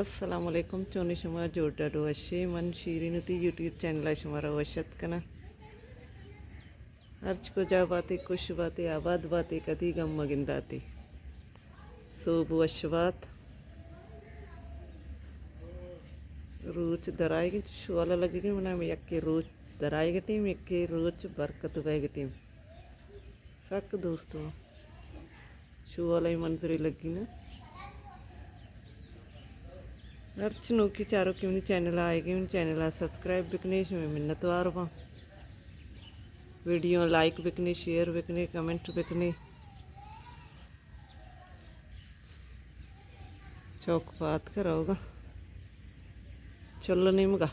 السلام علیکم، چونیں شما؟ جوڑ ڈاڈ وشے؟ من شیرین وتی یوٹیوب چینل ءَ شمارا وش اتک کناں۔ ہرچ کجا باتے، خوش باتے، آباد باتے، کدی گم مگنداتے۔ سوب وش بات۔ روچ درائیگ انت، شوالا لگگیں، منا ہمے یکے روچ درائیگ ٹیم، یکے روچ برکت بیگ ٹیم۔ سک دوست ہوں۔ شوالا منظرے لگی نا۔ ہرچ نوکی چاروکی منی چینل ءَ آئیگی، منی چینل ءَ سبسکرائب بکنے، شمے منتوار باں۔ ویڈیو لائک بکنے، شیئر بکنے، کمنٹ بکنے۔ چوک پہ آتکا روگا چل نیمگا۔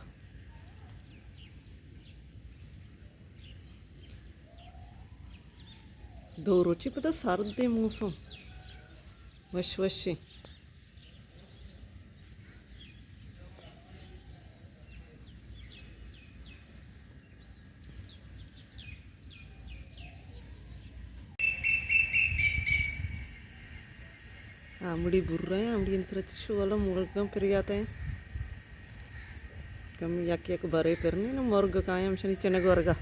دو روچی پدا سردیں موسم، وش وشیں۔ آمڑی بر رہے ہیں، آمڑی انسرا چشو والا مرگاں پر جاتے ہیں۔ کم یک یک برے پر نہیں نا، مرگ کائیں ہمشانی چنگ ورگا۔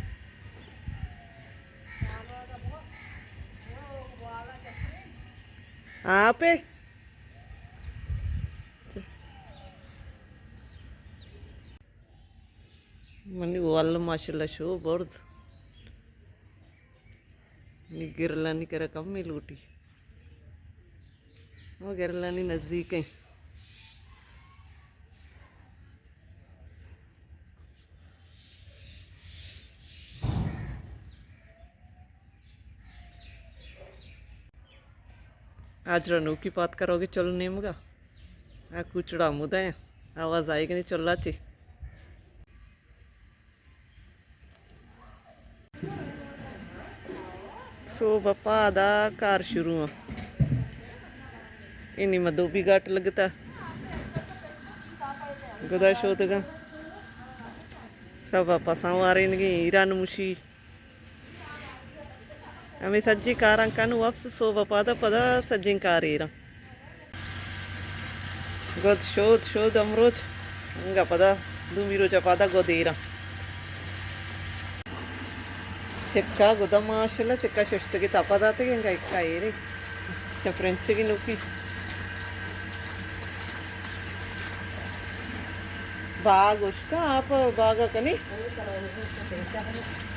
آپ منی وال ماشاءاللہ شو برز۔ نی گرلانی کرا کم لوٹی۔ وہ گرلانی نزدیک ہیں۔ آجرا نوکی پات کروگے چل نیمگا۔ آ کوچڑا مدائیں۔ آواز آئیگنی چلا چی۔ سوب ءَ پادا کار شروع ایں۔ اینی ما دو بیگاٹ لگتا۔ گدا شودگا۔ سب ءَ پساں وارینگی، ایران مشی۔ ہمے سجیں کاراں کن وپس سوب ءَ پادا پدا سجیں کار ایراں۔ گد شود، شود امروچ، انگا پدا دومی روچ ءَ پادا گد ایراں۔ چکا گدا ماشاءاللہ، چکا ششتگی تپا داتگی، انگا اکا ایرے۔ شپرنچگی نوکی۔ باغ اشکا، آپ باغ کنی۔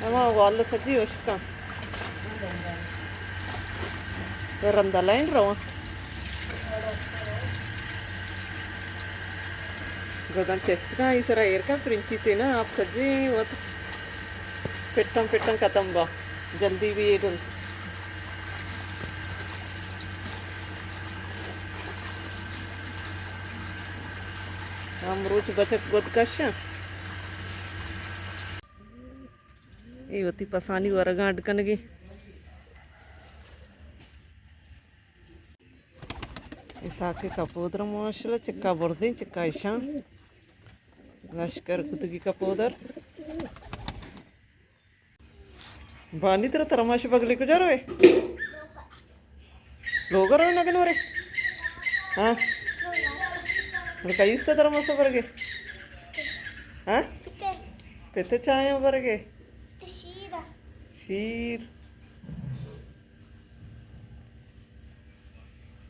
ہما وال سجی اشکا۔ رندا لائن رواں۔ گداں چست کن، ای سرا ایر کن، پرنچی تے نا، آپ سجیں وت پٹاں پٹاں ختم با، جلدی بھی ایڈن۔ ہم روچ بچک گد کشاں۔ اے وتی پسانی ورگاں اڈ کنگی۔ اسحاق کپودر ماشاءاللہ چکا برزیں، چکا اشاں۔ لشکر کتگی کپودر۔ بانی ترا ترماش بگلی کجا روے؟ لوگ روے نگن ورے؟ ہاں۔ بڑے کئیس تا ترماس برگے؟ ہاں؟ پتے چاہیں برگے؟ شیر۔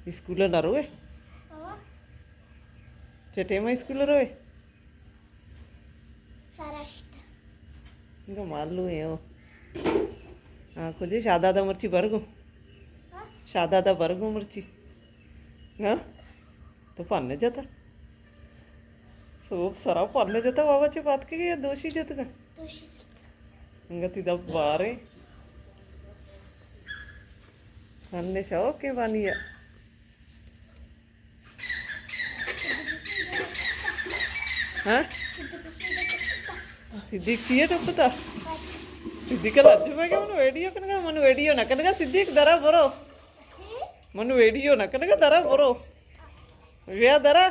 اسکول نہ روئے؟ ہاں۔ چے ٹائم اسکول روئے؟ سارا اشت۔ انگا مالو ہے او۔ ہاں، کجے شادادا مرچی برگو۔ ہاں؟ شادادا برگو مرچی۔ ہاں؟ تو پانے جتا؟ سوب سرا پانے جتا بابا، چے بات کے یا دوشی جتگا؟ دوشی جتگا۔ انگتی دب بارے۔ ہن شوق کے بانی ہے۔ ہاں؟ صدیق چیئے ٹپتا؟ صدیق لج پہ کہ من ویڈیو کنگا، من ویڈیو نہ کنگا۔ صدیق درا برو۔ من ویڈیو نہ کنگا، درا برو۔ بیا درا۔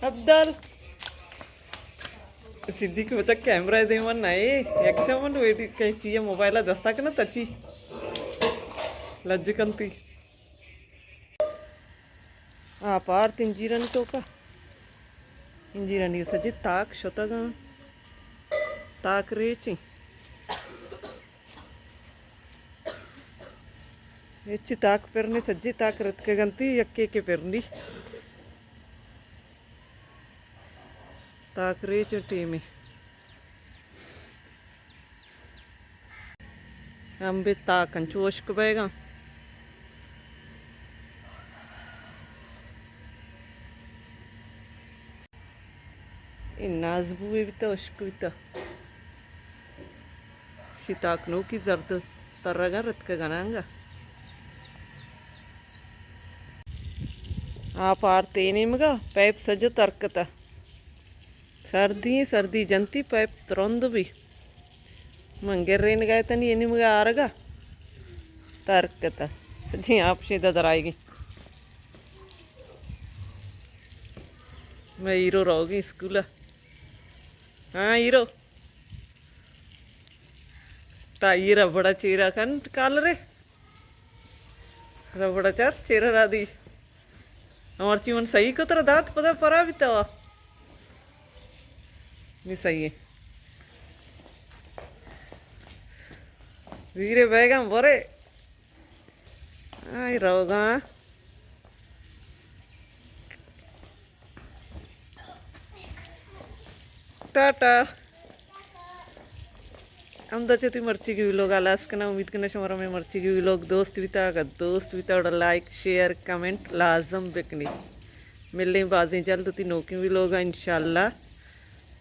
ابدال۔ صدیق بچا کیمرہ دے من نئے۔ یک شا من ویڈیو کئی چیئے موبائل دستا کنا تچی۔ لج کنتی۔ آ پار تنجیرانی توکا۔ انجیرانی سجی تاک شتگاں، تاک ریچیں۔ ہچی تاک پرنی، سجی تاک رتکگنتی، یکے کے پرنی۔ تاک ریچ ٹیمی۔ امبے تاک انچو اشک بیگاں۔ اے نازبوئے بیتہ، اشک بیتہ۔ شی تاک نوکی زرد ترگا رتکگا نانگا۔ آپ آرتے نیمگا، پیپ سجو ترکتہ۔ سردی، سردی جنتی، پیپ ترند بی۔ من گرین گئے تنی اے نیمگا آرگا۔ ترکتہ۔ سجی آپ شیدہ درائیگی۔ میں ہیرو روگی اسکول۔ ہاں، ہیرو۔ ٹائی ربڑا چیرا کن کالرے۔ ربڑا چار چیرا را دی۔ ہمارچی من صحیح کو ترا دات پدا پرا بیتا وا۔ نی صحیح ہے۔ زیرے بیگم برے۔ آئی روگاں۔ ٹاٹا۔ ہمدا چہ تئی مرچیگی ویلوگ ہلاس کناں۔ امید کناں شمارا مئے مرچیگی ویلوگ دوست بیتا۔ اگاں دوست بیتا گڑا لائک، شیئر، کمنٹ لازم بکنی۔ ملیں بازیں جلد تئی نوکیں ویلوگا انشاءاللہ۔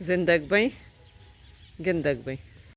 زندگ بئیں، گندگ بئیں۔